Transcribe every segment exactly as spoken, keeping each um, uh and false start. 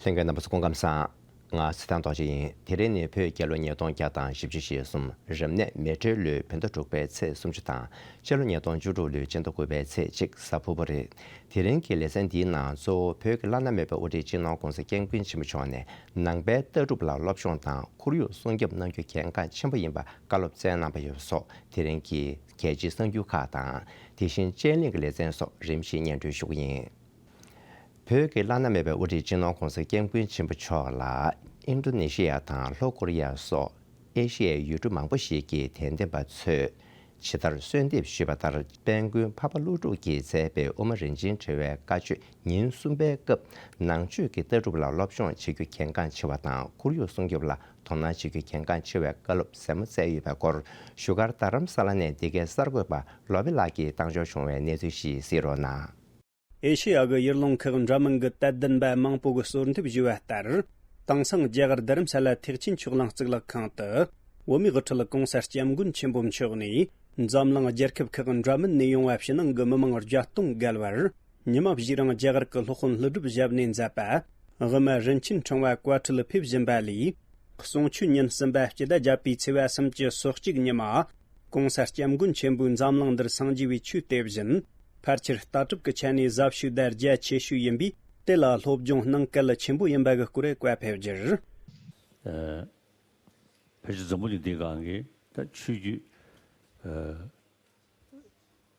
ལྷན་རྒྱས་རྣམ་པ་ཚོ་སྐུ་ཁམས་བཟང་། ང་ཚེ་བརྟན་རྡོ་རྗེ་ཡིན། དེ་རིང་ནི་བོད་རྒྱལ་ལོ་ཉིས་སྟོང་བརྒྱ་དང་བཞི་བཅུ་ཞེ་གསུམ། རབ་གནས་མེ་སྤྲེལ་ལོའི་བོད་ཟླ་དྲུག་པའི་ཚེས་སུམ་ཅུ་དང་། ཕྱི་ལོ་ཉིས་སྟོང་བཅུ་དྲུག་ལོའི་སྤྱི་ཟླ་དགུ་པའི་ཚེས་གཅིག་གཟའ་ཕུར་བུ་རེད། དེ་རིང་གི་ལེ་ཚན་འདིའི་ནང་གཙོ་བོ་བོད་ཀྱི་བླ་ན་མེད་པའི་དབུ་ཁྲིད་སྤྱི་ནོར་༧གོང་ས་༧སྐྱབས་མགོན་ཆེན་པོ་མཆོག་ནས་ནང་པའི་ལྟ་གྲུབ་ལ་སློབ་སྦྱོང་དང་ཁོར་ཡུག་སྲུང་སྐྱོབ་གནང་རྒྱུ་གལ་འགངས་ཆེན་པོ་ཡིན་པ་བཀའ་སློབ་སྩལ་གནང་པ་ཡོད་པ་སོགས། དེ་རིང་གི་གལ་ཆེའི་གསར་འགྱུར་ཁག་དང་། དེ་བཞིན་དཔྱད་གླེང་གི་ལེ་ཚན་སོགས་རིམ་བཞིན་སྙན་སྒྲོན་ཞུ་གི་ཡིན། བོད་ཀྱི་བླ་ན་མེད་པའི་དབུ་ཁྲིད་སྤྱི་ནོར་༧གོང་ས་༧སྐྱབས་མགོན་ཆེན་པོ་མཆོག་ལ་ཨིན་ཌོ་ནེ་ཤི་ཡ་དང་ལྷོ་ཀོ་རི་ཡ་སོགས་ཨེ་ཤི་ཡའི་ཡུལ་གྲུ་མང་པོ་ཞིག་གི་དད་ལྡན་པ་ཚོས་ཇི་ལྟར་གསོལ་འདེབས་ཞུས་པ་ལྟར། དཔལ་མགོན་འཕགས་པ་ཀླུ་སྒྲུབ་ཀྱིས་མཛད་པའི་དབུ་མ་རིན་ཆེན་ཕྲེང་བའི་བཀའ་ཆོས་ཉིན་གསུམ་པའི་སྐབས། ནང་ཆོས་ཀྱི་ལྟ་གྲུབ་ལ་སློབ་སྦྱོང་བྱེད་རྒྱུ་གལ་འགངས་ཆེ་བ་དང་། ཁོར་ཡུག་སྲུང་སྐྱོབ་ལ་དོ་སྣང་བྱེད་རྒྱུ་གལ་འགངས་ཆེ་བའི་བཀའ་སློབ་ཟབ་མོ་སྩལ་ཡོད་པའི་སྐོར། བཞུགས་སྒར་རྡ་རམ་ས་ལ་ནས་འདི་གའི་གསར་འགོད་པ་ལོ་པི་ལགས་ཀྱིས་བཏང་འབྱོར་བྱུང་བའི་གནས་ཚུལ་ཞིག་གཟིགས་རོགས་གནང་། ཨེ་ཤེ་ཡ་གི་ཡུལ་ལུང་ཁག་འདྲ་མིན་གྱི་དད་ལྡན་པ་མང་པོ་གིས་གསོལ་འདེབས་ཞུས་པ་ལྟར། དེང་སང་རྒྱ་གར་རྡ་རམ་ས་ལ་ཐེག་ཆེན་ཆོས་གླིང་གཙུག་ལག་ཁང་དུ། བོད་མིའི་དབུ་ཁྲིད་༧གོང་ས་༧སྐྱབས་མགོན་ཆེན་པོ་མཆོག་ནས། འཛམ་གླིང་རྒྱལ་ཁབ་ཁག་འདྲ་མིན་ནས་ཡོང་བ་ཕྱི་ནང་གི་མི་མང་བརྒྱ་སྟོང་བརྒལ་བར། ཉི་མ་བཞིའི་རིང་རྒྱ་གར་གྱི་སློབ་དཔོན་ཀླུ་སྒྲུབ་ཞབས་ནས་མཛད་པ། དབུ་མ་རིན་ཆེན་ཕྲེང་བ་བཀའ་ཁྲིད་ཕེབས་བཞིན་པ་ལས། གསུང་ཆོས་ཉིན་གསུམ་པ་སྤྱི་ཟླ་བརྒྱད་པའི་ཚེས་པ་སུམ་ཅུ་སོ་གཅིག་ཉིན་མ། ༧གོང་ས་༧སྐྱབས་མགོན་ཆེན་པོས་འཛམ་གླིང་འདིར་སངས་རྒྱས་པའི་ཆོས་སྟེར་བཞིན། ཕལ་ཆེར་ལྟ་གྲུབ་ཀྱི་ཆ་ནས་ཟབ་ཤོས་དང་རྒྱ་ཆེ་ཤོས་ཡིན་པས། དེ་ལ་སློབ་སྦྱོང་གནང་གལ་ཆེན་པོ་ཡིན་པ་གི་སྐོར་བཀའ་ཕེབས་རྒྱུར། ཨ། ཕལ་ཆེར་འཛམ་བུ་གླིང་འདིའི་སྒང་གི་ད་ཆོས་བརྒྱུད། ཨ།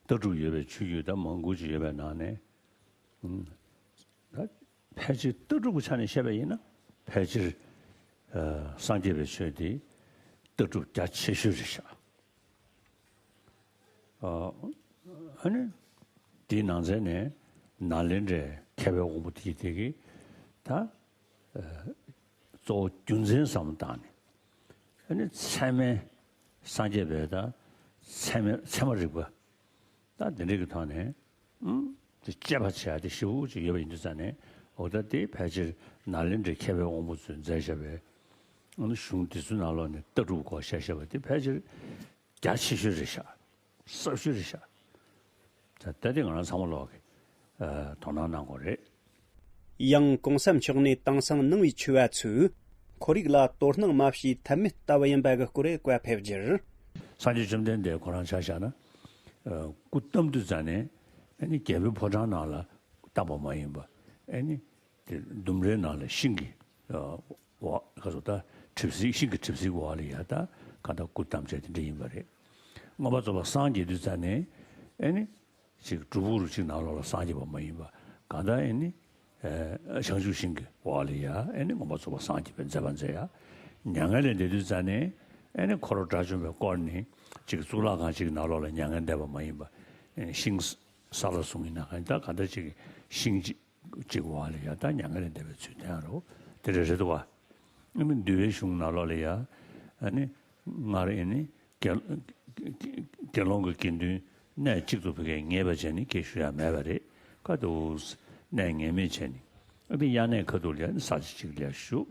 ལྟ་གྲུབ་ཡོད་པའི་ཆོས་བརྒྱུད་ད་མང་པོ་ཅིག་ཡོད་པའི་ནང་ནས། ཨ། ད་ཕལ་ཆེར་ལྟ་གྲུབ་ཀྱི་ཆ་ནས་བཤད་པ་ཡིན་ན། ཕལ་ཆེར། ཨ། སངས་རྒྱས་པའི་ཆོས་དེ་ལྟ་གྲུབ་རྒྱ་ཆེ་ཤོས་རེད་ཤག། ཨ། ཨ་ནི། དེའི་ནང་ཚན་ནས་ནཱ་ལེནྡྲའི་མཁས་པའི་དབང་པོ་དེ་དེ་གིས་ད། ཨ། གཙོ་བོ་རྒྱུ་མཚན་བསམ་བློ་བཏང་ནས། ཨ་ནི་ཚད་མའི་སངས་རྒྱས་པའི་ད་ཚད་མའི་ཚད་མ་རིག་པ། ད་དེ་འདྲའི་གི་ཐོག་ནས། ཨུམ། དེ་དཔྱད་པ་བྱེད་ཡ་དེ་ཞེ་པོ་ཅིག་ཡོད་པ་ཡིན་དུས་ཙང་ནས། འོ་ད་དེ་ཕལ་ཆེར་ནཱ་ལེནྡྲའི་མཁས་པའི་དབང་པོ་ཚོས་མཛད་བཞག་པའི། ཨ་ནི་གཞུང་དེ་ཚོའི་ནང་ལོགས་ནས་ལྟ་གྲུབ་སྐོར་བཤད་བཞག་པ་དེ་ཕལ་ཆེར་རྒྱ་ཆེ་ཤོས་རེད་ཤག། ཟབ་ཤོས་རེད་ཤག། ད་ལྟ་དེ་ང་རང་ཚང་མ་ལོག་གི། ཨ། དོ་སྣང་གནང་དགོས་རེད། ཡང་གོང་ས་མཆོག་ནས་དེང་སང་ནང་པའི་ཆོས་པ་ཚོས་ཁོར་ཡུག་ལ་དོ་སྣང་མ་བྱས་ཐབས་མེད་ལྟ་བུ་ཡིན་པ་གི་སྐོར་བཀའ་ཕེབས་རྒྱུར། སངས་རྒྱས་བཅོམ་ལྡན་འདས་ཁོ་རང་ཆ་བཞག་ན། ཨ། སྐུ་བལྟམས་དུས་ཙང་ནས། ཨ་ནི་རྒྱལ་པོའི་ཕོ་བྲང་ནང་ལ་བལྟམས་པ་མ་ཡིན་པ། ཨ་ནི། དེ་ལྡུམ་རའི་ནང་ལ་ཤིང་གི། ཨ། འོག་ག་ཚོད་ད་གྲིབ་བསིལ། ཤིང་གི་གྲིབ་བསིལ་འོག་ལ་ཡ་ད་གང་ལྟར་སྐུ་བལྟམས་བྱས་དེ་འདྲ་ཡིན་པ་རེད། མངོན་པར་རྫོགས་པར་སངས་རྒྱས་དུས་ཙང་ནས། ཨ་ནི། ཅིག་སྒྲུབ་ཕུག་རུ་ཅིག་ནང་ལོགས་ལ་སངས་རྒྱས་པ་མ་ཡིན་པ། གང་ལྟར་ཨ་ནི། ཨ། བྱང་ཆུབ་ཤིང་གི་འོག་ལ་ཡ་ཨ་ནི་མངོན་པར་རྫོགས་པར་སངས་རྒྱས་པའི་མཛད་པ་མཛད་ཡ། མྱ་ངན་ལས་འདས་དུས་ཙང་ནས། ཨ་ནི་འཁོར་ལོ་དགྲ་བཅོམ་པས་བསྐོར་ནས་ཅིག་གཙུག་ལག་ཁང་ཅིག་ནང་ལོགས་ལ་མྱ་ངན་འདས་པ་མ་ཡིན་པ། ཨ་ནི་ཤིང་ས་ལ་བཟུང་ཡིན་ན་གང་ལྟར་གང་ལྟར་ཅིག་ཤིང་ཅིག་གཅིག་འོག་ལ་ཡ་ད་མྱ་ངན་ལས་འདས་པའི་ཚུལ་བསྟན་རོ། དེ་འདྲ་རེད་འདུག་བ། ཨ་ནི་འདུལ་བའི་གཞུང་ནང་ལོགས་ལ་ཡ། ཨ་ནི་སྔར་ཨ་ནི་དགེ་དགེ་སློང་གི་དགེ་འདུན་གནས་གཅིག་ཏུ་བུ་གས་ངེས་པ་བྱས་ནས་སྐད་ཞུ་ཡ་མེད་པ་རེད། ཁ་ཐུག་གནས་ངེས་མེད་བྱས་ནས། ཨ་ནི་དབྱར་གནས་ཁ་ཐུག་ལ་ཡ་ཨ་ནི་ས་ཆ་གཅིག་ལ་ཡ་བཞུགས།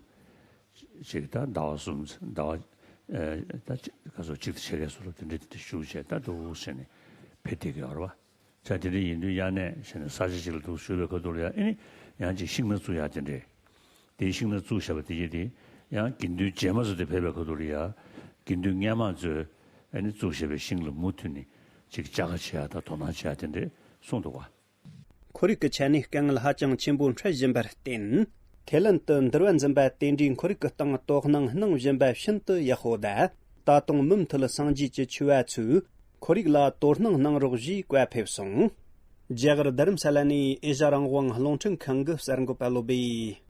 ཅིག་ད་ཟླ་བ་གསུམ། ཟླ་བ། ཨ། ད་ཅིག་ག་ཚོད་གཅིག་ཏུ་ཕྱེད་ཀའི་བཟོ་འདྲ་དེ་འདྲ་དེ་འདྲ་བཞུགས་བྱས་ད་འདུག་བྱས་ནས་ཕེབས་བསྡད་ཀྱི་ཡོད་རེད་བ། ཆ་དེ་འདྲ་ཡིན་དུས་དབྱར་གནས་བྱས་ནས་ས་ཆ་གཅིག་ལ་འདུག་བཞུགས་པའི་ཁ་ཐུག་ལ་ཡ་ཨ་ནི་ཡང་ཅིག་ཤིང་སྣ་བཙུགས་ཡ་དེ་འདྲས། དེའི་ཤིང་སྣ་བཙུགས་བཞག་པ་དེ་ཡིན་དེ། ཡང་དགེ་འདུན་རྗེས་མ་ཚོ་དེ་ཕེབས་པའི་ཁ་ཐུག་ལ་ཡ། དགེ་འདུན་སྔས་མ་ཚོས་ཨ་ནི་བཙུགས་བཞག་པའི་ཤིང་ལ་མུ་མཐུད་ནས་ཅིག་བཅའ་ག་བྱེད་ཡ་དང་དོ་སྣང་བྱེད་ཡ་དེ་འདྲས་གསུངས་འདུག་བ། ཁོར་ཡུག་གི་ཆ་ནས་དཀའ་ངལ་ཧ་ཅང་ཆེན་པོ་འཕྲད་བཞིན་པར་བརྟེན། ཁེ་ལན་དུ་འདུལ་བ་འཛིན་པ་དེ་འདྲའི་ཁོར་ཡུག་གི་སྟེང་དོ་སྣང་གནང་བཞིན་པ་ཤིན་ཏུ་ཡག་པོ་དང་། ད་དུང་མུ་མཐུད་སངས་རྒྱས་ཀྱི་ཆོས་པ་ཚོས་ཁོར་ཡུག་ལ་དོ་སྣང་གནང་རོགས་ཞེས་བཀའ་ཕེབས་སོང་། རྒྱ་གར་རྡ་རམ་ས་ལ་ནས་ཨེ་ཤ་རང་དབང་རླུང་འཕྲིན་ཁང་གི་གསར་འགོད་པ་བློ་སྦེ།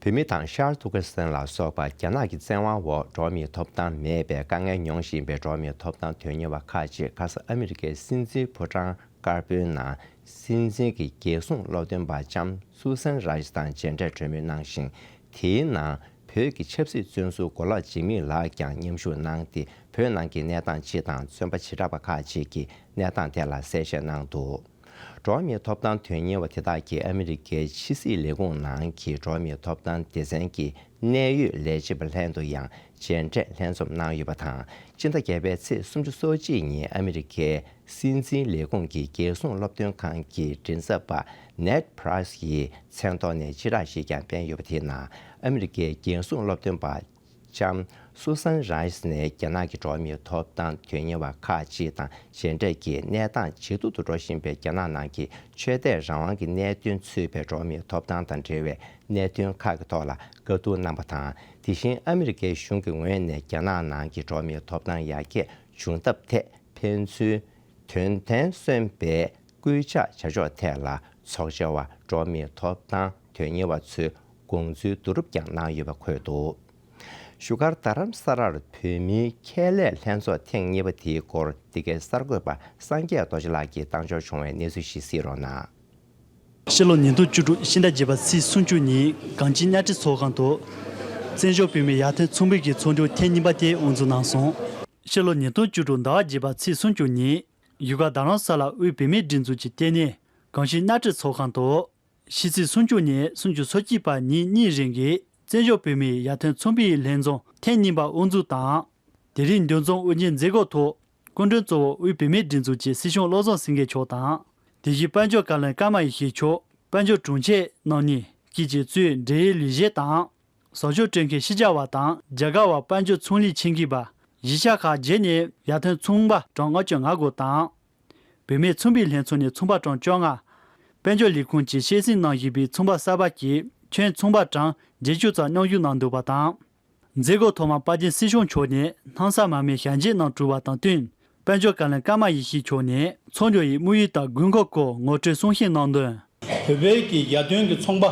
བོད་མི་དང་ཤར་ཏུར་ཀི་སི་ཐན་ལ་སོགས་པ་རྒྱ་ནག་གི་བཙན་དབང་འོག་འགྲོ་བ་མིའི་ཐོབ་ཐང་མེད་པའི་དཀའ་ངལ་མྱོང་བཞིན་པའི་འགྲོ་བ་མིའི་ཐོབ་ཐང་དོན་གཉེར་བ་ཁག་ཅིག་ཁ་སང་ཨ་མི་རི་ཀའི་སྲིད་འཛིན་ཕོ་བྲང་དཀར་པོའི་ནང་སྲིད་འཛིན་གྱི་རྒྱལ་སྲུང་སློབ་སྟོན་པ་ལྕམ་སུ་སན་རཱ་ཇི་དང་མཇལ་འཕྲད་གྲོས་མོལ་གནང་ཞིང་། དེའི་ནང་བོད་ཀྱི་ཆབ་སྲིད་བཙོན་ཟུར་མགོ་ལོག་འཇིགས་མེད་ལགས་ཀྱང་མཉམ་ཞུགས་གནང་སྟེ། བོད་ནང་གི་གནས་སྟངས་སྤྱི་དང་བཙོན་པ་བྱེ་བྲག་པ་ཁག་ཅིག་གི་གནས་སྟངས་ཐད་ལ་གསལ་བཤད་གནང་འདུག། འགྲོ་བ་མིའི་ཐོབ་ཐང་དོན་གཉེར་བ་དེ་དག་གིས་ཨ་མི་རི་ཀའི་ཕྱི་སྲིད་ལས་ཁུངས་ནང་གི་འགྲོ་བ་མིའི་ཐོབ་ཐང་སྡེ་ཚན་གྱི་གནད་ཡོད་ལས་བྱེད་པ་ལྷན་དུ་ཡང་མཇལ་འཕྲད་ལྷན་འཛོམས་གནང་ཡོད་པ་དང་། སྤྱི་ཟླ་བརྒྱད་པའི་ཚེས་སོ་གཅིག་ཉིན་ཨ་མི་རི་ཀའི་སྲིད་འཛིན་ལས་ཁུངས་ཀྱི་རྒྱལ་སྲུང་སློབ་སྟོན་ཁང་གི་མགྲིན་ཚབ་པ་Ned Price་ཡི་མཚན་ཐོག་ནས་སྤྱི་བསྒྲགས་ཤིག་ཀྱང་སྤེལ་ཡོད་པ་དེའི་ནང་ཨ་མི་རི་ཀའི་རྒྱལ་སྲུང་སློབ་སྟོན་པ་ལྕམ་Susan Rice་ནས་རྒྱ་ནག་གི་འགྲོ་བ་མིའི་ཐོབ་ཐང་དོན་གཉེར་བ་ཁག་ཅིག་དང་མཇལ་འཕྲད་ཀྱིས་གནས་སྟངས་ཇེ་སྡུག་ཏུ་འགྲོ་བཞིན་པའི་རྒྱ་ནག་ནང་གི་ཆོས་དད་རང་དབང་གི་གནད་དོན་ཚུད་པའི་འགྲོ་བ་མིའི་ཐོབ་ཐང་དང་འབྲེལ་བའི་གནད་དོན་ཁག་གི་ཐོག་ལ་བཀའ་བསྡུར་གནང་པ་དང་། དེ་བཞིན་ཨ་མི་རི་ཀའི་གཞུང་གི་ངོས་ནས་རྒྱ་ནག་ནང་གི་འགྲོ་བ་མིའི་ཐོབ་ཐང་ཡར་རྒྱས་བྱུང་ཐབས་ཐད་ཕན་ཚུན་དོན་ཕན་སོན་པའི་སྐུལ་ལྕག་བྱ་ཕྱོགས་ཐད་ལ་ཚོགས་བཅར་བ་འགྲོ་བ་མིའི་ཐོབ་ཐང་དོན་གཉེར་བ་ཚོས་དགོངས་ཚུལ་བསྡུ་རུབ་ཀྱང་གནང་ཡོད་པ་འཁོད་འདུག་བཞུགས་སྒར་རྡ་རམ་ས་ལར་བོད་མིའི་ཁྱད་ལས་ལྷན་ཚོགས་ཐེངས་གཉིས་པ་དེའི་སྐོར་འདི་གའི་གསར་འགོད་པ་སངས་རྒྱས་རྡོ་རྗེ་ལགས་ཀྱིས་བཏང་འབྱོར་བྱུང་བའི་གནས་ཚུལ་ཞིག་གཟིགས་རོགས་གནང་། ཕྱི་ལོ་ཉིས་སྟོང་བཅུ་དྲུག་ཕྱི་ཟླ་བརྒྱད་པ་ཚེས་སུམ་ཅུ་ཉིན་གངས་ཅན་གཉའ་ཁྲི་ཚོགས་ཁང་དུ་བཙན་བྱོལ་བོད་མིའི་ཡར་ཐོན་ཚོགས་པའི་གི་ཚོགས་འདུ་ཐེངས་གཉིས་པ་དེ་དབུ་འཛུགས་གནང་སོང་། ཕྱི་ལོ་ཉིས་སྟོང་བཅུ་དྲུག་ཟླ་བ་བརྒྱད་པ་ཚེས་སུམ་ཅུ་ཉིན་བཞུགས་སྒར་རྡ་རམ་ས་ལ་དབུས་བོད་མིའི་སྒྲིག་འཛུགས་ཀྱི་ལྟེ་གནས་གངས་ཅན་གཉའ་ཁྲི་ཚོགས་ཁང་དུ་ཕྱི་ཚེས་སུམ་ཅུ་ནས་སུམ་ཅུ་སོ་གཅིག་བར་ཉིན་གཉིས་རིང་གི་བཙན་བྱོལ་བོད་མིའི་ཡར་ཐོན་ཚོགས་པའི་ལྷན་འཛོམས་ཐེངས་གཉིས་པ་དབུ་འཛུགས་དང་། དེ་རིང་འདུ་འཛོམས་དབུ་འབྱེད་མཛད་སྒོའི་ཐོག་སྐུ་མགྲོན་གཙོ་བོ་དབུས་བོད་མིའི་སྒྲིག་འཛུགས་ཀྱི་སྲིད་སྐྱོང་བློ་བཟང་སེང་གེ་མཆོག་དང་། དེ་བཞིན་དཔལ་འབྱོར་བཀའ་བློན་ཀརྨ་ཡེ་ཤེས་མཆོག་དཔལ་འབྱོར་དྲུང་ཆེ་རྣམ་གཉིས་བཅས་ཀྱིས་གཙོས་འབྲེལ་ཡོད་ལས་བྱེད་དང་། བཟོ་བཅོས་སྤྲོད་མཁན་ཤེས་བྱ་བ་དང་རྒྱ་གར་བ་དཔལ་འབྱོར་ཚོང་ལས་ཆེད་མཁས་པ། གཞིས་ཆགས་ཁག་བརྒྱད་ནས་ཡར་ཐོན་ཚོང་པ་གྲངས་ལྔ་བཅུ་ང་དགུ་དང་། བུད་མེད་ཚོང་པའི་ལྷན་ཚོགས་ནས་ཚོང་པ་གྲངས་བཅོ་ལྔ། དཔལ་འབྱོར་ལས་ཁུངས་ཀྱིས་བཤད་གསེང་གནང་བཞིན་པའི་ཚོང་པ་གསར་པ་བཅས་ཁྱོན་ཚོང་པ་གྲངས་བརྒྱད་ཅུ་ཙམ་མཉམ་ཞུགས་གནང་འདུག་པ་དང་། མཛད་སྒོའི་ཐོག་མར་དཔལ་ལྡན་སྲིད་སྐྱོང་མཆོག་ནས་སྣང་ས་མ་སྨད་ཞལ་མཇལ་གནང་གྲུབ་པ་དང་བསྟུན། དཔལ་འབྱོར་བཀའ་བློན་ཀརྨ་ཡེ་ཤེས་མཆོག་ནས་ཚོང་སྦྱོང་ཡི་དམིགས་ཡུལ་དང་དགོས་མཁོ་སྐོར་ངོ་སྤྲོད་གསུང་བཤད་གནང་དོན། བོད་པའི་གི་ཡར་ཐོན་གྱི་ཚོང་པ་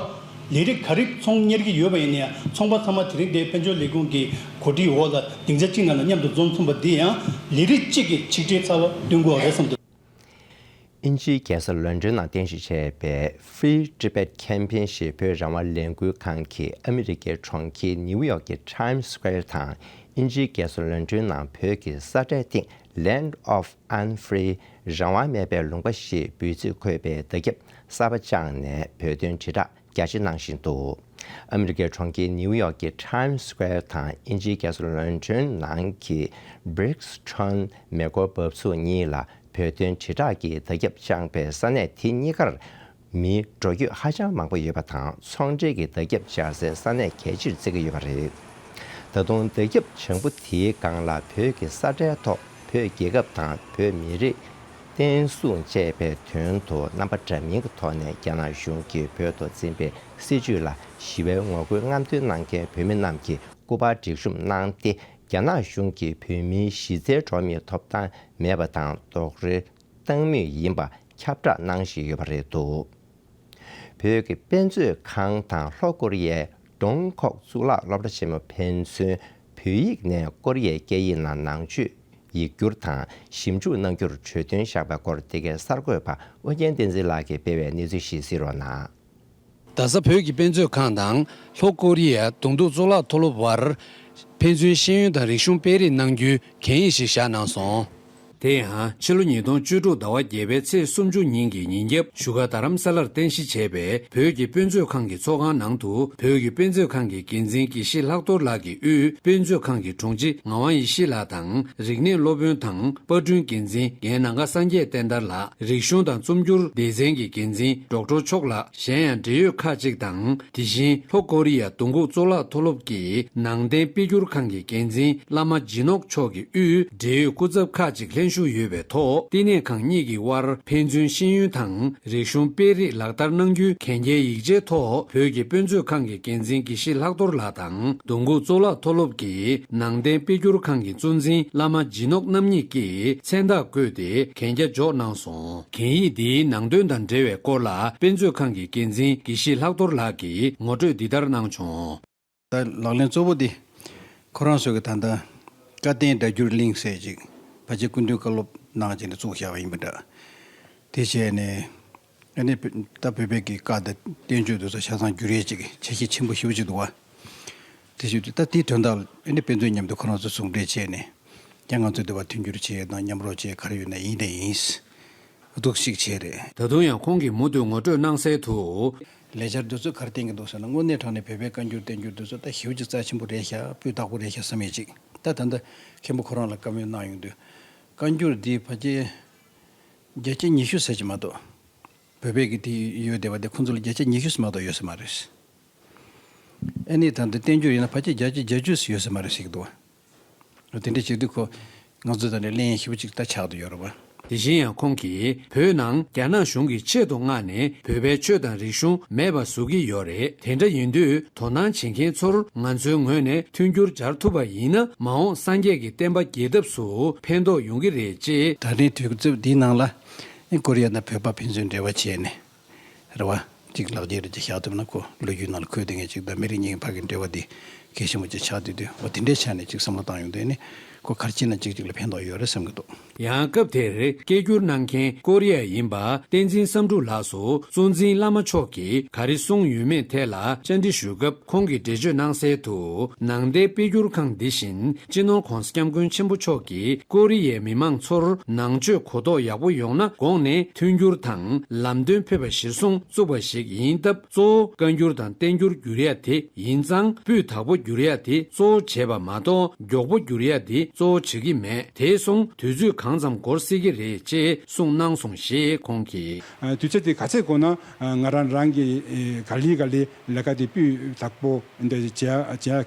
ལས་རིགས་ག་རེ་ཚོང་གཉེར་གྱི་ཡོད་པ་ཡིན་ན་ཡང་ཚོང་པ་ཚང་མ་དེ་རིང་འདིར་དཔལ་འབྱོར་ལས་ཁུངས་ཀྱི་གོ་སྒྲིག་འོག་ལ་སྡིངས་ཆ་གཅིག་ནང་ལ་མཉམ་དུ་འཛོམས་ཚུགས་པ་འདི་ཡང་ལས་རིགས་གཅིག་གི་ཆིག་སྒྲིལ་རྩ་བ་སྟོན་དགོས་པ་རེད་བསམ་འདུག། དབྱིན་ཇིའི་རྒྱལ་ས་ལོན་ཌོན་ནང་རྟེན་གཞི་བྱས་པའི་Free Tibet Campaign་ཞེས་བོད་རང་དབང་ལས་འགུལ་ཁང་གིས་ཨ་མི་རི་ཀའི་གྲོང་ཁྱེར་ནིའུ་ཡོག་གི་Times Square་དང་དབྱིན་ཇིའི་རྒྱལ་ས་ལོན་ཌོན་ནང་བོད་ཀྱི་ས་ཁྲའི་སྟེང་Land of Unfree་རང་དབང་མེད་པའི་ལུང་པ་ཞེས་འབོད་ཚིག་འཁོད་པའི་མདའ་ཁྱབ་གསར་པ་བཅངས་ནས་བོད་དོན་དྲིལ་བསྒྲགས་རྒྱ་ཆེ་གནང་བཞིན་འདུག། ཨ་མི་རི་ཀའི་གྲོང་ཁྱེར་ནིའུ་ཡོག་གི་Times Square་དང་དབྱིན་ཇིའི་རྒྱལ་ས་ལོན་ཌོན་ནང་གི་Brixton་མེ་འཁོར་འབབ་ཚུགས་གཉིས་ལ་བོད་དོན་དྲིལ་བསྒྲགས་ཀྱི་མདའ་ཁྱབ་བཅངས་པའི་ས་གནས་དེ་གཉིས་ཀར་མིའི་འགྲོ་སྐྱོད་ཧ་ཅང་མང་པོ་ཡོད་པ་དང་། ཚོང་འབྲེལ་གྱི་མདའ་ཁྱབ་སྦྱར་སའི་ས་གནས་གལ་ཆེར་བརྩི་གི་ཡོད་པ་རེད། ད་དུང་མདའ་ཁྱབ་བྱང་བུ་དེའི་སྒང་ལ་བོད་ཀྱི་ས་ཁྲའི་ཐོག་བོད་རྒྱལ་ཁབ་དང་བོད་མི་རིགས་བརྟན་སྲུང་བཅས་པའི་དོན་དུ་རྣམ་པ་འདྲ་མིན་གྱི་ཐོག་ནས་རྒྱ་ནག་གཞུང་གིས་བོད་དུ་འཛིན་པའི་སྲིད་བྱུས་ལ་ཞི་བའི་ངོ་རྒོལ་རྔམ་སྟོན་གནང་མཁན་བོད་མི་རྣམས་ཀྱི་སྐུ་པར་སྒྲིག་གཤོམ་གནང་སྟེ། རྒྱ་ནག་གཞུང་གིས་བོད་མིའི་གཞི་རྩའི་འགྲོ་བ་མིའི་ཐོབ་ཐང་མེད་པ་དང་རྡོག་རོལ་བཏང་མུས་ཡིན་པ་ཁྱབ་བསྒྲགས་གནང་བཞིན་ཡོད་པ་རེད་འདུག། བོད་ཀྱི་དཔེ་མཛོད་ཁང་དང་ལྷོ་ཀོ་རི་ཡའི་ཀྲུང་གོ་གཙུག་ལག་སློབ་གྲྭ་ཆེན་མོ་ཕན་ཚུན་བོད་ཡིག་ནས་ཀོ་རི་ཡའི་སྐད་ཡིག་ནང་ནང་ཆོས་ཡིག་སྒྱུར་དང་ཞིབ་འཇུག་གནང་རྒྱུར་གྲོས་མཐུན་བཞག་པའི་སྐོར། འདི་གའི་གསར་འགོད་པ་ཨོ་རྒྱན་བསྟན་འཛིན་ལགས་ཀྱིས་སྤེལ་བའི་གནས་ཚུལ་ཞིག་གཟིགས་རོགས་གནང་། རྡ་ས་བོད་ཀྱི་དཔེ་མཛོད་ཁང་དང་ལྷོ་ཀོ་རི་ཡ་གདོང་ཐུག་གཙུག་ལག་མཐོ་སློབ་བར་ཕན་ཚུན་ཤེས་ཡོན་དང་རིག་གཞུང་སྤེལ་རེས་གནང་རྒྱུའི་གན་ཡིག་ཞིག་བཞག་གནང་སོང་། དེ་ཡང་ཕྱི་ལོ་ཉིས་སྟོང་བཅུ་དྲུག་ཟླ་བ་བརྒྱད་པའི་ཚེས་སུམ་ཅུ་ཉིན་གྱི་ཉིན་རྒྱབ་བཞུགས་སྒར་རྡ་རམ་ས་ལར་རྟེན་གཞི་བྱས་པའི་བོད་ཀྱི་དཔེ་མཛོད་ཁང་གི་ཚོགས་ཁང་ནང་དུ་བོད་ཀྱི་དཔེ་མཛོད་ཁང་གི་འགན་འཛིན་དགེ་བཤེས་ལྷག་རྡོར་ལགས་ཀྱིས་དབུས་དཔེ་མཛོད་ཁང་གི་དྲུང་ཆེ་ངག་དབང་ཡེ་ཤེས་ལགས་དང་། རིག་གནས་སློབ་དཔོན་དང་པར་སྐྲུན་འགན་འཛིན་རྒན་ནམ་མཁའ་སངས་རྒྱས་བསྟན་དར་ལགས། རིག་གཞུང་དང་རྩོམ་སྒྱུར་སྡེ་ཚན་གྱི་འགན་འཛིན་ཌོག་ཊར་མཆོག་ལགས། གཞན་ཡང་འབྲེལ་ཡོད་ཁག་ཅིག་དང་། དེ་བཞིན་ལྷོ་ཀོ་རི་ཡ་གདོང་ཁུག་གཙུག་ལག་མཐོ་སློབ་ཀྱི་ནང་བསྟན་དཔེ་སྒྱུར་ཁང་གི་འགན་འཛིན་བླ་མ་ཇི་ནོག་མཆོག་གིས་དབུས་འབྲེལ་ཡོད་སྐུ་ཚབ་ཁག་ཅིག་ལྷན་ཞུགས་ཡོད་པའི་ཐོག་བསྟི་གནས་ཁང་གཉིས་ཀྱི་དབར་ཕན་ཚུན་ཤེས་ཡོན་དང་རིག་གཞུང་སྤེལ་རེས་ལག་བསྟར་གནང་རྒྱུའི་གན་རྒྱའི་ཡིག་ཆའི་ཐོག་བོད་ཀྱི་དཔེ་མཛོད་ཁང་གི་འགན་འཛིན་དགེ་བཤེས་ལྷག་རྡོར་ལགས་དང་། གདོང་ཁུག་གཙུག་ལག་མཐོ་སློབ་ཀྱི་ནང་བསྟན་དཔེ་སྒྱུར་ཁང་གི་གཙོ་འཛིན་བླ་མ་ཇི་ནོག་རྣམ་གཉིས་ཀྱིས་མཚན་རྟགས་བཀོད་དེ་གན་རྒྱ་འཇོག་གནང་སོང་། གན་ཡིག་འདིའི་ནང་དོན་དང་འབྲེལ་བའི་སྐོར་ལ་དཔེ་མཛོད་ཁང་གི་འགན་འཛིན་དགེ་བཤེས་ལྷག་རྡོར་ལགས་ཀྱིས་ངོ་སྤྲོད་འདི་ལྟར་གནང་བྱུང་། ད་ལག་ལེན་གཙོ་བོ་འདི་ཁོ་རང་ཚོ་གི་ད་ལྟ་བཀའ་བསྟན་སྒྲ་བསྒྱུར་གླིང་ཟེར་ཅིག་ཕལ་ཆེར་སྐུ་མདུན་བཀའ་སློབ་གནང་བྱས་ནས་བཙུགས་བཞག་པ་ཡིན་པ་འདྲ། དེ་བྱས་ནས་ཨ་ནི་ད་བོད་པའི་གི་བཀའ་དང་བསྟན་བཅོས་འདི་ཚོ་ཆ་ཚང་བསྒྱུར་ཡས་ཅིག་ཆ་ཤས་ཆེན་པོ་ཞེ་པོ་ཅིག་འདུག་བ། དེ་བཞིན་དུ་ད་དེའི་དོན་དག་ཨ་ནི་དཔེ་མཛོད་མཉམ་དུ་ཁོ་རང་ཚོ་ཟུང་འབྲེལ་བྱས་ནས་ཀྱང་ང་ཚོ་འདི་བ་མཐུན་འགྱུར་བྱས་དང་མཉམ་རོགས་བྱས་ག་རེ་ཡོད་ན་ཡིན་དེ་ཡིན། གཏུག་ཞིག་བྱས་རེད། ད་དུང་ཡང་ཁོང་གིས་མུ་མཐུད་ངོ་སྤྲོད་གནང་གསལ་དུ། ལས་འཆར་འདི་ཚོ་ག་རེ་བསྟན་གྱི་འདུག་ཟེར་ན། དངོས་གནས་དྲང་གནས་བོད་པའི་བཀའ་འགྱུར་བསྟན་འགྱུར་འདི་ཚོ་ད་ཞེ་པོ་ཅིག་རྩ་ཆེན་པོ་རེད་ཤག་སྤུས་དག་པོ་རེད་ཤག་བསམ་ཡས་ཅིག་ད་ད་ལྟ་མཁན་པོ་ཁོ་རང་ལ་བཀའ་མོལ་གནང་ཡོང་དུས། བཀའ་འགྱུར་འདི་ཕལ་ཆེར་བརྒྱ་ཆ་ཉི་ཤུ་ཟེར་གྱི་མ་གཏོགས། བོད་པའི་གི་དེ་ཡོད་བསྡད་པ་དེ་ཁོང་ཚོ་ལ་བརྒྱ་ཆ་ཉི་ཤུ་ཙམ་མ་གཏོགས་ཡོད་ས་མ་རེད། ཨ་ནི་ད་འདི་བསྟན་འགྱུར་ཡིན་ན་ཕལ་ཆེར་བརྒྱ་ཆ་བརྒྱད་ཅུ་ཙམ་ཡོད་ས་མ་རེད་ཟེར་གྱི་འདུག་བ། དེ་འདྲ་བྱེད་དུས་ཁོ་ང་ཚོ་ད་ནས་གླེང་ཡས་ཞེ་པོ་ཅིག་ད་ཆགས་བསྡད་ཡོད་རེད་བ། དེ་བཞིན་ཡང་ཁོང་གིས་བོད་ནང་རྒྱ་ནག་གཞུང་གིས་ཆེད་དུ་མངགས་ནས་བོད་པའི་ཆོས་དང་རིག་གཞུང་མེད་པ་བཟོ་གི་ཡོད་རེད། དེ་འདྲ་ཡིན་དུས་དོ་སྣང་བྱེད་མཁན་ཚོར་ང་ཚོའི་ངོས་ནས་མཐུན་འགྱུར་སྦྱར་ཐུབ་པ་ཡིན་ན། མ་འོངས་སངས་རྒྱས་ཀྱི་བསྟན་པ་རྒྱས་ཐབས་སུ་ཕན་ཐོགས་ཡོང་གི་རེད་ཅེས། ད་རེས་དུས་ཚོད་འདིའི་ནང་ལ་ཀོ་རི་ཡ་དང་བོད་པ་ཕན་ཚུན་འབྲེལ་བ་བྱས་ནས། རེད་བ། གཅིག་ལག་འཁྱེར་རེ་གཅིག་བཞག་ཐུབ་ན་ཁོ་ལོ་རྒྱུས་ནང་ལ་འཁོད་བསྡད་མཁན་གཅིག་དང་མི་རིགས་གཉིས་ཀྱི་བར་གྱི་འབྲེལ་བ་འདི་གལ་ཆེན་པོ་གཅིག་ཆགས་བསྡད་དུས། འོ་དེ་འདྲའི་ཆ་ནས་གཅིག་བསམ་བློ་བཏང་ཡོང་དུས་ནི་ཁོ་ག་རེ་བྱས་ན་གཅིག་གཅིག་ལ་ཕན་ཐོགས་ཡོད་རེད་བསམ་གྱི་འདུག་ཡང་སྐབས་དེར་སྐད་སྒྱུར་གནང་མཁན་ཀོ་རི་ཡ་ཡིན་པ་བསྟན་འཛིན་བསམ་འགྲུབ་ལགས་སུ་གཙོ་འཛིན་བླ་མ་མཆོག་གིས་ག་རེ་གསུངས་ཡོད་མེད་ཐད་ལ་བཅར་འདྲི་ཞུས་སྐབས། ཁོང་གིས་འགྲེལ་བརྗོད་གནང་གསལ་དུ། ནང་བསྟན་དཔེ་སྒྱུར་ཁང་འདི་བཞིན་སྤྱི་ནོར་༸གོང་ས་༸སྐྱབས་མགོན་ཆེན་པོ་མཆོག་གིས་ཀོ་རི་ཡའི་མི་མང་ཚོར་ནང་ཆོས་གོ་རྟོགས་ཡག་པོ་ཡོང་ན་དགོངས་ནས་མཐུན་འགྱུར་དང་ལམ་སྟོན་ཕེབས་པ་གཞིར་བཟུང་བཙུགས་པ་ཞིག་ཡིན་སྟབས། གཙོ་བོ་བཀའ་འགྱུར་དང་བསྟན་འགྱུར་བསྒྱུར་ཡ་དེ་ཡིན་ཙང་། སྤུས་དག་པོ་བསྒྱུར་ཡ་དེ་གཙོ་བོ་བྱས་པ་མ་གཏོགས། མགྱོགས་པོ་བསྒྱུར་ཡ་དེ་གཙོ་བོ་བྱེད་ཀྱི་མེད། དེ་སོང་དུས་ཚོད་གང་ཙམ་འགོར་སྲིད་ཀྱི་རེད་ཅེས་གསུངས་གནང་སོང་ཞེས་ཁོང་གིས། ཨ། དུས་ཚོད་དེ་ག་ཚད་འགོར་ན། ཨ། ང་རང་རང་གི། ཨེ། ག་ལེ་ག་ལེ་ལས་ཀ་དེ་སྤུས་དག་པོ་འདི་བྱ་བྱ་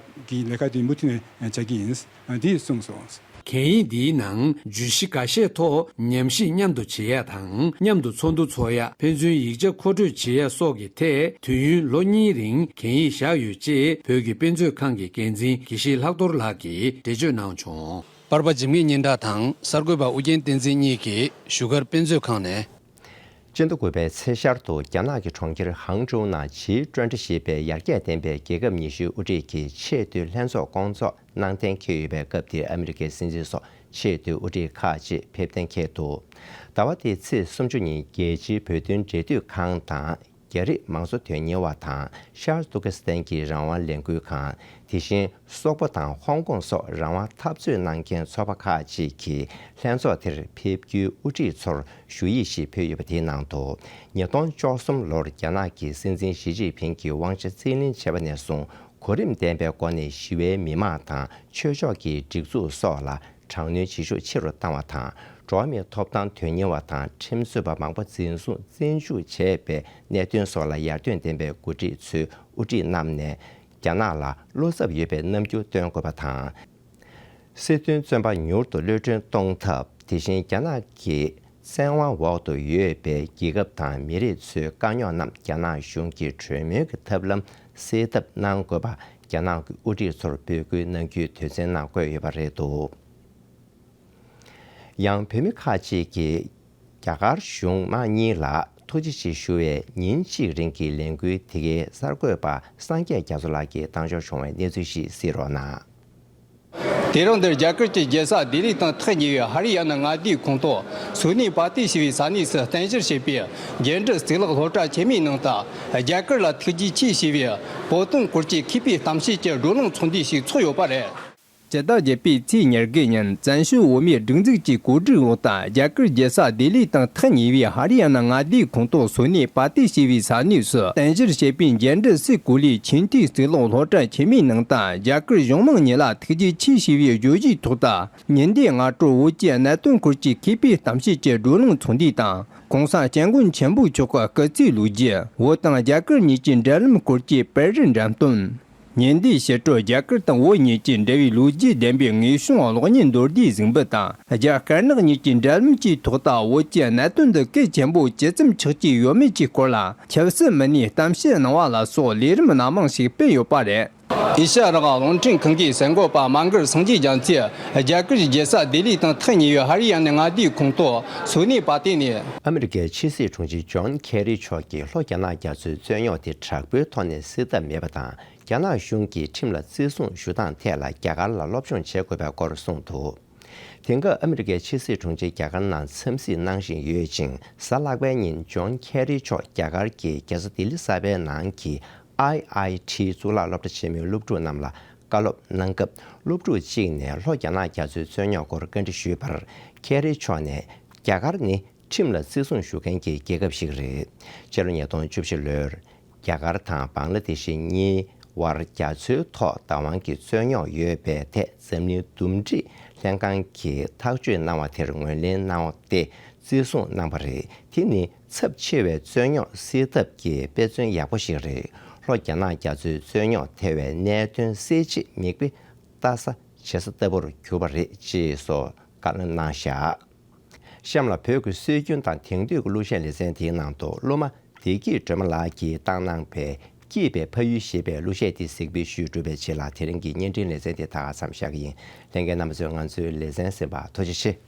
གི་ལས་ཀ་དེ་མུ་མཐུད་ནས་བྱ་གི་ཡིན། ཨ། འདི་གསུངས་སོང་། གན་ཡིག་འདིའི་ནང་བརྗོད་གཞི་འགའ་ཤས་ཐོག་ཉམས་ཞིབ་མཉམ་དུ་བྱེད་ཡ་དང་། མཉམ་དུ་ཚོགས་འདུ་ཚོགས་ཡ། ཕན་ཚུན་ཡིག་ཆ་མཁོ་སྤྲོད་བྱེད་ཡ་སོགས་ཀྱི་ཐད། དུས་ཡུན་ལོ་གཉིས་རིང་གན་ཡིག་བཞག་ཡོད་ཅེས་བོད་ཀྱི་དཔེ་མཛོད་ཁང་གི་འགན་འཛིན་དགེ་བཤེས་ལྷག་རྡོར་ལགས་ཀྱིས་འགྲེལ་བརྗོད་གནང་བྱུང་། པར་པ་འཇིགས་མེད་སྙན་གྲགས་དང་གསར་འགོད་པ་ཨུ་རྒྱན་བསྟན་འཛིན་གཉིས་ཀྱིས་བཞུགས་སྒར་དཔེ་མཛོད་ཁང་ནས། སྤྱི་ཟླ་དགུ་པའི་ཚེས་ཤར་དུ་རྒྱ་ནག་གི་གྲོང་ཁྱེར་ཧང་ཀྲོའུ་ནང་ཇི་ཊུ་ཝེན་ཊི་ཞེས་པའི་ཡར་རྒྱས་ལྡན་པའི་རྒྱལ་ཁབ་ཉི་ཤུའི་དབུ་ཁྲིད་ཀྱི་ཆེས་མཐོའི་ལྷན་ཚོགས་སྐོང་ཚོགས་གནང་གཏན་འཁེལ་ཡོད་པའི་སྐབས་དེར་ཨ་མི་རི་ཀའི་སྲིད་འཛིན་སོགས་ཆེས་མཐོའི་དབུ་ཁྲིད་ཁག་ཅིག་ཕེབས་གཏན་འཁེལ་འདུག་ཟླ་བ་འདིའི་ཚེས་སུམ་ཅུ་ཉིན་རྒྱལ་སྤྱིའི་བོད་དོན་འབྲེལ་མཐུད་ཁང་དང་། རྒྱ་རིགས་མང་གཙོ་དོན་གཉེར་བ་དང་ཤར་ཏུར་ཀི་སི་ཐན་གྱི་རང་དབང་ལས་འགུལ་ཁང་། དེ་བཞིན་སོག་པོ་དང་ཧོང་ཀོང་སོགས་རང་དབང་འཐབ་རྩོད་གནང་མཁན་ཚོགས་པ་ཁག་ཅིག་གིས་ལྷན་ཚོགས་དེར་ཕེབས་རྒྱུའི་དབུ་ཁྲིད་ཚོར་ཞུ་ཡིག་ཞིག་ཕུལ་ཡོད་པ་དེའི་ནང་དུ། ཉིས་སྟོང་བཅུ་གསུམ་ལོར་རྒྱ་ནག་གི་སྲིད་འཛིན་ཞི་ཅིན་ཕིང་གི་དབང་ཆ་རྩིས་ལེན་བྱས་པ་ནས་བཟུང་། གོ་རིམ་ལྡན་པའི་སྒོ་ནས་ཞི་བའི་མི་མང་དང་ཆོས་ཕྱོགས་ཀྱི་སྒྲིག་འཛུགས་སོགས་ལ་དྲག་གནོན་བྱེད་ཤུགས་ཆེ་རུ་བཏང་བ་དང་། འགྲོ་བ་མིའི་ཐོབ་ཐང་དོན་གཉེར་བ་དང་ཁྲིམས་རྩོད་པ་མང་པོ་འཛིན་བཟུང་བཙོན་འཇུག་བྱས་པའི་གནད་དོན་སོགས་ལ་ཡར་ཐོན་ལྡན་པའི་འགོ་ཁྲིད་ཚོའི་དབུ་ཁྲིད་རྣམས་ནས་རྒྱ་ནག་ལ་བློ་འཚབ་ཡོད་པའི་རྣམ་འགྱུར་སྟོན་དགོས་པ་དང་། སྲིད་དོན་བཙོན་པ་མྱུར་དུ་གློད་གྲོལ་གཏོང་ཐབས། དེ་བཞིན་རྒྱ་ནག་གི་བཙན་དབང་འོག་ཏུ་ཡོད་པའི་རྒྱལ་ཁབ་དང་མི་རིགས་ཚོའི་དཀའ་རྙོག་རྣམས་རྒྱ་ནག་གཞུང་གིས་གྲོས་མོལ་གྱི་ཐབས་ལམ་སེལ་ཐབས་གནང་དགོས་པ་རྒྱ་ནག་གི་དབུ་ཁྲིད་ཚོར་འབོད་སྐུལ་གནང་རྒྱུའི་དོན་ཚན་ནང་བཀོད་ཡོད་པ་རེད་འདུག་ཡང་བོད་མི་ཁག་ཅིག་གིས་རྒྱ་གར་གཞུང་དམངས་གཉིས་ལ་ཐུགས་རྗེ་ཆེ་ཞུ་བའི་ཉིན་གཅིག་རིང་གི་ལས་འགུལ་དེ་གའི་གསར་འགོད་པ་སངས་རྒྱས་རྒྱ་མཚོ་ལགས་ཀྱིས་བཏང་འབྱོར་བྱུང་བའི་གནས་ཚུལ་ཞིག་གཟིགས་རོགས་གནང་། དེ་རིང་འདིར་རྒྱ་གར་གྱི་རྒྱལ་ས་ལྡི་ལི་དང་ཐག་ཉེ་བའི་ཧ་རི་ཡ་ན་མངའ་སྡེའི་ཁོངས་གཏོགས་སོ་ནི་པ་ཏི་ཞེས་པའི་ས་གནས་སུ་རྟེན་གཞིར་བྱས་པའི་འགན་འཁྲི་གཙུག་ལག་སློབ་གྲྭ་ཆེན་མོའི་ནང་དུ། རྒྱ་གར་ལ་ཐུགས་རྗེ་ཆེ་ཞེས་པའི་བོད་དོན་སྐོར་གྱི་མཁས་པའི་གཏམ་བཤད་ཀྱི་བགྲོ་གླེང་ཚོགས་འདུ་ཞིག་ཚོགས་ཡོད་པ་རེད། སྤྱི་ཟླ་བརྒྱད་པའི་ཚེས་ཉེར་དགུ་ཉིན་བཙན་བྱོལ་བོད་མིའི་སྒྲིག་འཛུགས་ཀྱི་གོ་སྒྲིག་འོག་ཏུ། རྒྱ་གར་རྒྱལ་ས་ལྡི་ལི་དང་ཐག་ཉེ་བའི་ཧ་རི་ཡ་ན་མངའ་སྡེའི་ཁོངས་གཏོགས་སོ་ནི་པ་ཏི་ཞེས་པའི་ས་གནས་སུ་རྟེན་གཞིར་བྱས་པའི་འགན་འཁྲི་སའི་གོ་ལའི་ཆེས་མཐོའི་གཙུག་ལག་སློབ་གྲྭ་ཆེན་མོའི་ནང་དུ། རྒྱ་གར་གཞུང་མང་གཉིས་ལ་ཐུགས་རྗེ་ཆེ་ཞེས་པའི་བརྗོད་གཞིའི་ཐོག་ཏུ། ཉིན་འདིའི་སྔ་དྲོ་བོད་ཀྱི་གནད་དོན་སྐོར་གྱི་མཁས་པའི་གཏམ་བཤད་ཀྱི་བགྲོ་གླེང་ཚོགས་འདུ་དང་། ྋགོང་ས་ྋསྐྱབས་མགོན་ཆེན་པོ་མཆོག་གི་སྐུ་ཚེའི་ལོ་རྒྱུས། བོད་དང་རྒྱ་གར་གཉིས་ཀྱི་འབྲེལ་ལམ་སྐོར་གྱི་པར་རིས་འགྲེམས་སྟོན། ཉིན་འདིའི་ཕྱི་དྲོ་རྒྱ་གར་དང་བོད་གཉིས་ཀྱི་འབྲེལ་བའི་ལོ་རྒྱུས་ལྡན་པའི་དངོས་བྱུང་གློག་བརྙན་མདོར་བསྡུས་གཟིགས་འབུལ་དང་། རྒྱ་དཀར་ནག་གཉིས་ཀྱི་འབྲེལ་ལམ་གྱི་ཐོག་ཏུ་བོད་ཀྱི་གནད་དོན་འདི་གལ་ཆེན་པོ་ཇི་ཙམ་ཆགས་ཀྱི་ཡོད་མེད་ཀྱི་སྐོར་ལ་ཆབ་སྲིད་མི་སྣས་གཏམ་བཤད་གནང་བ་ལ་སོགས་ལས་རིམ་སྣ་མང་ཞིག་སྤེལ་ཡོད་པ་རེད། ཨེ་ཤ་ཡ་རང་དབང་རླུང་འཕྲིན་ཁང་གི་གསར་འགོད་པ་མ་མགར་སངས་རྒྱས་རྒྱ་མཚོས་རྒྱ་གར་གྱི་རྒྱལ་ས་ལྡི་ལི་དང་ཐག་ཉེ་བའི་ཧ་རི་ཡ་ནའི་མངའ་སྡེའི་ཁོངས་གཏོགས་སོ་ནི་པ་ཏི་ནས། ཨ་མི་རི་ཀའི་ཕྱི་སྲིད་དྲུང་ཆེ་ཇོན་ཁེ་རི་མཆོག་གིས་ལྷོ་རྒྱ་ནག་རྒྱ་མཚོའི་རྩོད་རྙོག་དེ་དྲག་པོའི་ཐོག་ནས་སེལ་ཐབས་མེད་པ་དང་། རྒྱ་ནག་གཞུང་གིས་ཁྲིམས་ལ་བརྩི་སྲུང་ཞུ་སྟངས་ཐད་ལ་རྒྱ་གར་ལ་སློབ་སྦྱོང་བྱེད་དགོས་པའི་སྐོར་གསུངས་འདུག་དེང་སྐབས་ཨ་མི་རི་ཀའི་ཕྱི་སྲིད་དྲུང་ཆེ་རྒྱ་གར་ནང་འཚམས་གཟིགས་གནང་བཞིན་ཡོད་ཅིང་། གཟའ་ལྷག་པའི་ཉིན་ཇོན་ཁེ་རི་མཆོག་རྒྱ་གར་གྱི་རྒྱལ་ས་ལྡི་ལི་གསར་པའི་ནང་གི་ཨའི་ཨའི་ཊི་གཙུག་ལག་སློབ་གྲྭ་ཆེན་མོའི་སློབ་ཕྲུག་རྣམས་ལ་བཀའ་སློབ་གནང་སྐབས། སློབ་ཕྲུག་གཅིག་ནས་ལྷོ་རྒྱ་ནག་རྒྱ་མཚོའི་རྩོད་རྙོག་སྐོར་བཀའ་འདྲི་ཞུས་པར། ཁེ་རི་མཆོག་ནས། རྒྱ་གར་ནི་ ཁྲིམས་ལ་བརྩི་སྲུང་ཞུ་མཁན་གྱི་རྒྱལ་ཁབ་ཞིག་རེད། སྤྱི་ལོ་ཉིས་སྟོང་བཅུ་བཞི་ལོར། རྒྱ་གར་དང་བང་ལ་དེ་ཤི་གཉིས་དབར་རྒྱ་མཚོའི་ཐོག་བདག་དབང་གི་རྩོད་རྙོག་ཡོད་པའི་ཐད་འཛམ་གླིང་འདུམ་འགྲིག་ལྷན་ཁང་གིས་ཐག་གཅོད་གནང་བ་དེར་ངོས་ལེན་གནང་བ་སྟེ་བརྩི་སྲུང་གནང་བ་རེད། དེ་ནི་ཚབས་ཆེ་བའི་རྩོད་རྙོག་སེལ་ཐབས་ཀྱི་དཔེ་མཚོན་ཡག་པོ་ཞིག་རེད། ལྷོ་རྒྱ་ནག་རྒྱ་མཚོའི་རྩོད་རྙོག་ཐེ་བའི་གནད་དོན་སེལ་ཆེད་མིག་དཔེ་ལྟ་ས་བྱེད་ས་ལྟ་བུར་གྱུར་པ་རེད་ཅེས་སོགས་བཀའ་སློབ་གནང་བཞག་གཤམ་ལ་བོད་ཀྱི་སྲོལ་རྒྱུན་དང་དེང་དུས་ཀྱི་གླུ་གཞས་ལེ་ཚན་དེའི་ནང་དུ་སློབ་མ་བདེ་སྐྱིད་སྒྲོལ་མ་ལགས་ཀྱིས་བཏང་གནང་པའི་སྐྱིད་པའི་ཕ་ཡུལ་ཞེས་པའི་གླུ་གཞས་དེ་གཟིགས་འབུལ་ཞུས། གྲུབ་པའི་རྗེས་ལ་དེ་རིང་གི་བརྙན་འཕྲིན་ལེ་ཚན་དེ་ད་ག་མཚམས་བཞག་གི་ཡིན། ལྷན་རྒྱས་རྣམ་པ་ཚོས་ང་ཚོའི་ལེ་ཚན་གསན་པར་ཐུགས་རྗེ་ཆེ།